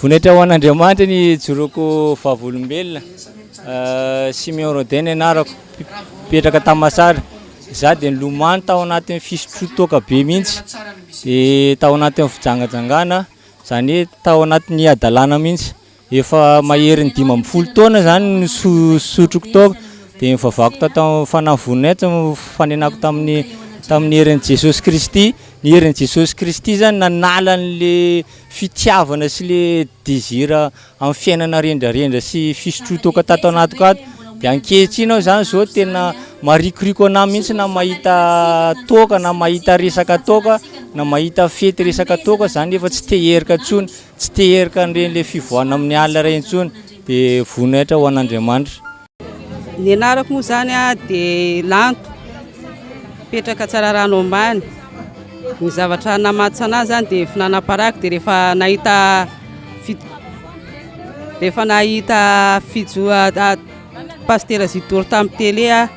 Voninahitra ho an'Andriamanitra ny ijoroako vavolombelona. Simeon Rodin ny anarako, mipetraka Tamasara. Za dia nilomano tao anatin'ny fisotroan-toaka be mihitsy, dia tao anatin'ny fijangajangana, izany hoe tao anatin'ny hadalana mihitsy. Efa maherin'ny 15 taona zany no nisotroko toaka, dia nivavahako tato amin'ny fanahy voninahitra no fanenako tamin'ny tamin'ny herin'i Jesosy Kristy. Ny herin'i Jesosy Kristy zany nanala an'le fitiavana sy le désir amin'ny fiainana rendrarendra sy fisotroan-toaka tato anatiko ato. Dia ankehitriny aho zany zao tena marikoriko anahy mihitsy na mahita toaka na mahita resaka toaka na mahita fety resaka toaka zany efa tsy te hierika intsony. Tsy te hierika an'ireny le fivoahana amin'ny alina ireny intsony dia voninahitra ho an'Andriamanitra. Ny anarako moa zany a dia Lanto, mipetraka Tsararano ambany. Ny zavatra namatsy anahy zany dia fihinanana paraky dia rehefa nahita fi- rehefa nahita fijo- pasitera Zidoro tamin'ny télé aho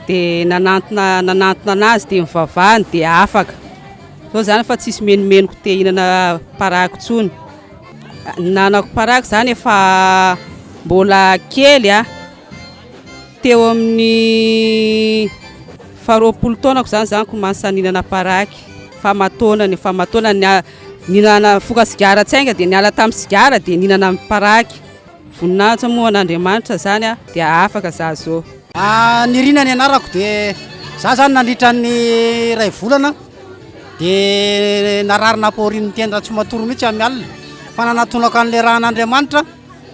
dia nanantona nanantona anazy dia nivavahany dia afaka. Zao zany fa tsisy menomenoko te hihinana paraky intsony. Nihinanako paraky zany efa mbola kely a, teo amin'ny faharoapolo taonako zany za nikomasa nihinana paraky, fahamataonany fahamataonany nia- nihinana nifoka sigara tsy hainga dia niala tamin'ny sigara dia nihinana paraky. Voninahitra moa ho an'Andriamanitra zany a, dia afaka za zao. Nirina ny anarako dia za zany nandritra ny iray volana dia narary nampahorian'ny tenda tsy matory mihitsy amin'ny alina fa nanatonako an'ilay rahan'Andriamanitra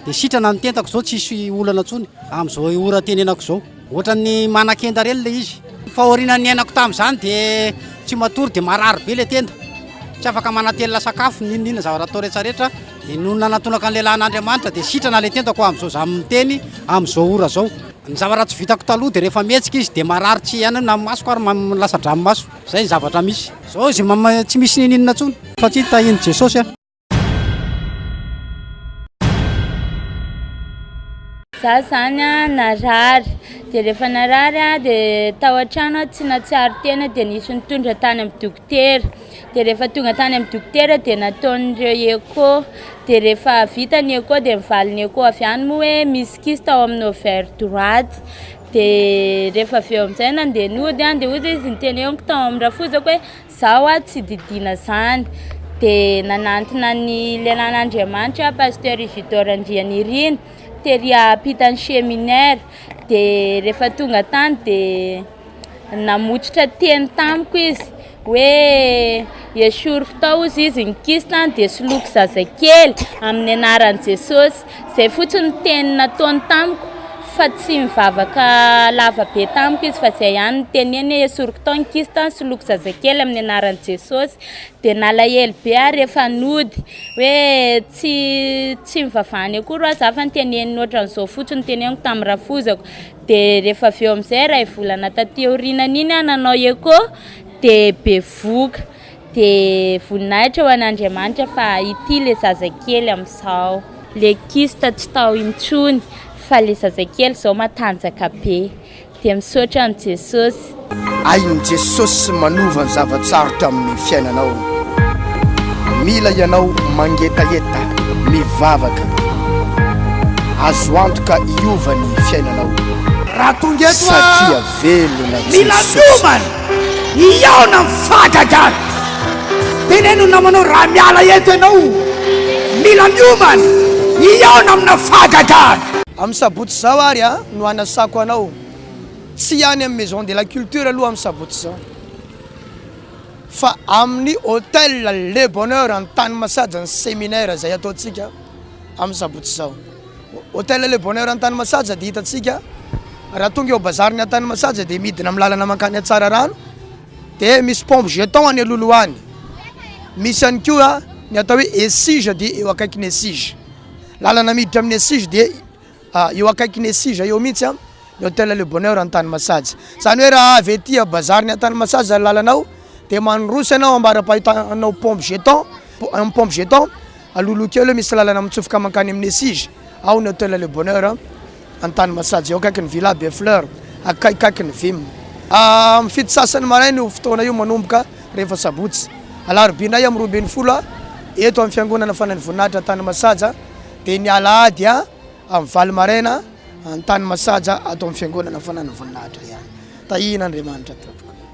dia sitrana ny tendako zao tsisy olana intsony amin'izao ora tenenako izao. Ohatran'ny manakenda ireny ilay izy. Fahoriana niainako tamin'izany dia tsy matory dia marary be ilay tenda. Tsy afaka manatelina sakafo n'inon'inona zavatra atao rehetra rehetra. Dia nony nanatonako an'ilay lahin'Andriamanitra dia sitrana ilay tendako amin'izao za miteny amin'izao ora izao. Ny zavatra tsy vitako taloha dia rehefa mihetsika izy dia marary tsy ihany na ny masoko ary lasa-dranomaso. Izay ny zavatra misy. Izao izy tsy misy n'inon'inona intsony satria tahian'i Jesosy aho. Za zany a narary, de rehefa narary a de tao an-trano aho tsy nahatsiaro tena de nisy nitondra tany amin'ny dokotera, de rehefa tonga tany amin'ny dokotera de nataon'ireo écho, de rehefa vita ny écho de ny valin'ny écho avy any moa hoe misy kyste ao amin'ny ovaire droite, de rehefa avy eo am'zay nandeha nody aho de hoy izy niteneniko tao amin'ny rafozako hoe Zaho a tsy didiana zany de nanantona ny lehilahin'Andriamanitra aho Pasteur Isidore Andrianirina tery ampitan'ny seminaire de rehefa tonga tany de namotsitra teny tamiko izy hoe esoriko tao hozy izy ny kyste de soloiko zazakely amin'ny anaran'i Jesosy, zay fotsiny ny teny nataony tamiko fa tsy nivavaka lava be tamiko izy fa zay ihany no teneniny hoe esoriko tao ny kyste soloiko zazakely amin'ny anaran'i Jesosy de nalahelo be aho rehefa nody hoe tsy tsy nivavahany akory hoa za fa niteneniny ohatran'izao fotsiny noteneniko tamin'ny rafozako de rehefa avy eo am'izay iray volana taty aorianan'iny aho nanao écho de bevoka De voninahitra ho an'Andriamanitra fa ity le zazakely amin'izao. Le kyste tsy tao intsony fa le zazakely zao matanjaka be. De misaotra an'i Jesosy. Hain'i Jesosy manova ny zava-tsarotra amin'ny fiainanao. Mila ianao mangetaheta, mivavaka. Azo antoka hiova ny fiainanao. Raha tonga eto Satria velona Mila Jesosy. miomana hihaona amin'ny fahagagana. Teneno ny namanao raha miala eto ianao, mila miomana hihaona amina fahagagana. Amin'ny sabotsy izao ary no hanasako anao, tsy any amin'ny Maison de la Culture aloha amin'ny sabotsy izao, fa amin'ny Hotel Le Bonheur Antanimasaja ny séminaire izay ataontsika amin'ny sabotsy izao. Hotel Le Bonheur Antanimasaja dia hitantsika raha tonga eo bazarin'i Antanimasaja dia midina amin'ny lalana mankany Antsararano dia misy pompe jeton any alohaloha any. Misy ihany koa ny atao hoe Esige dia eo akaikin'ny Esige. Lalana miditra amin'ny Esige dia eo akaikin'ny Esige eo mihitsy ny Hotel Le Bonheur Antanimasaja. Izany hoe raha avy aty bazarin'i Antanimasaja ny lalanao dia mandroso ianao ambara-pahitanao pompe jeton, amin'ny pompe jeton Alohaloha kely eo misy lalana mitsofoka mankany amin'ny Esige, ao ny Hotel Le Bonheur Antanimasaja, eo akaikin'ny Villa Be Fleur, akaikikaikin'ny Vim. Amin'ny fito sasany maraina io fotoana io manomboka rehefa sabotsy. Alarobia indray amin'ny 12. eto amin'ny Fiangonana Fanan'ny Voninahitra Antanimasaja dia ny alahady amin'ny valo maraina Antanimasaja ato amin'ny Fiangonana Fanan'ny Voninahitra ihany. Tahian'Andriamanitra tompoko.